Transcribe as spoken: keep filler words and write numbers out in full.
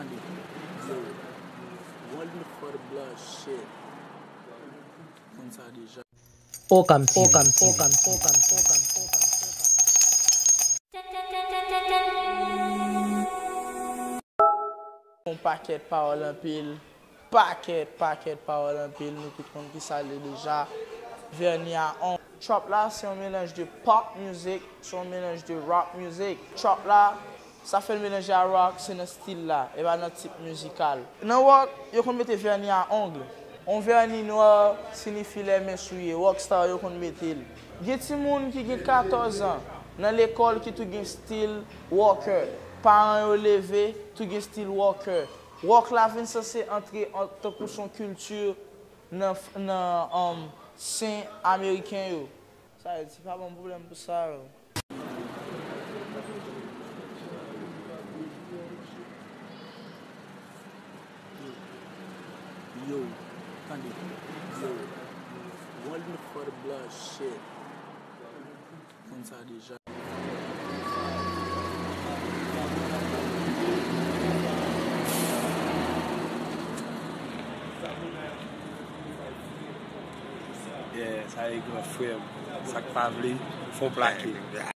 Yo, one for the blood shit. Konn sa deja. Okam T V. Okam, Okam, Okam, Okam, Okam. Yon pakèt pawòl anpil, pakèt, pakèt pawòl anpil, nou tout konn ki sa l ye deja. Vèni a ong. Trap la, se yon melanj de pop music, se yon melanj de rock music. Trap la, sa fè l melanje a rock, se nan stil la, e pa nan tip mizikal. Nan rock, yo konn mete vèni a ong. Yon vèni nwa siyifi lè men souye, rockstar yo konn mete l. Gen timoun ki gen katòz an, nan lekòl ki tou gen stil rocker. Paran yo leve, tou gen stil rocker. Rock la vin sanse antre an, tankou s on kilti nan, nan, um, sen ameriken yo. Sa vle di, pa ban m pwoblèm pou sa yo. Yo, tande. Yo, one for the blood shit. Konn sa deja. Yeah, sa e gran frè m. Sa k pa vle, fò plake.